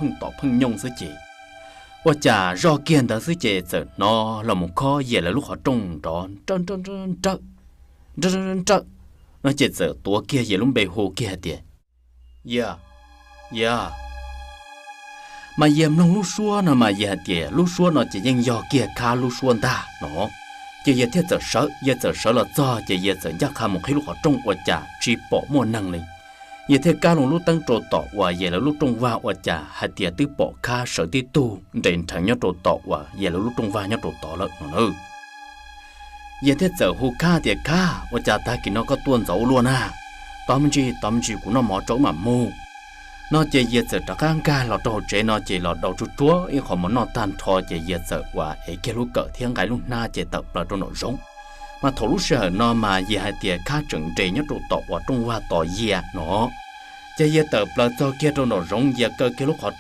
pheej tom pheej nyooj xwb ces ua cas zoj kiag ntawd xwb ces txawm hnov los mus khob Yias lawv lub qhov rooj nrov nrawj nrawj nrawj nrawj nrawj nrawj no ces txawm tuav kiag Yias lub npe hu kiag hais tias, Yias, Yias. Mas Yias mloog lub suab no mas Yias hais tias lub suab no ces yeej yog kiag Khab lub suab ntag no. Ces Yias thiaj txawm sawv, Yias txawm sawv los txog ces Yias txawm ncaj qha mus qhib lub qhov rooj ua cas tsis pom muaj neeg li. Yias thiaj kab loo lub teeb rau tom uas Yias lawv lub rooj vag ua cas hais tias twb pom Khab sawv tib tug nres nrheev nyob rau tom uas Yias lawv lub rooj vag nyob rau tod lawm no na. Yias thiaj txawm hu Khab tias, Khab, ua cas tag kis no koj tuaj ntxov ua luaj na? Tos me ntsis, tos me ntsis kuv noj mov rau wb mam mus. No ces Yias txawm rov qab nkag los rau hauv tsev no ces los daus tsuag tsuag ib qho mov noj tag nrho ces Yias txawm uas ev kiag lub kawm thiab nqa lub hnab ces tawm plaws rau nraum zoov. Mas thaum lub sij hawm no mas Yias hais tias Khab tseem nres nyob rau tom uas rooj vag tos Yias no. Ces Yias tawm plaws txog kiag rau nraum zoov Yias kaw kiag lub qhov rooj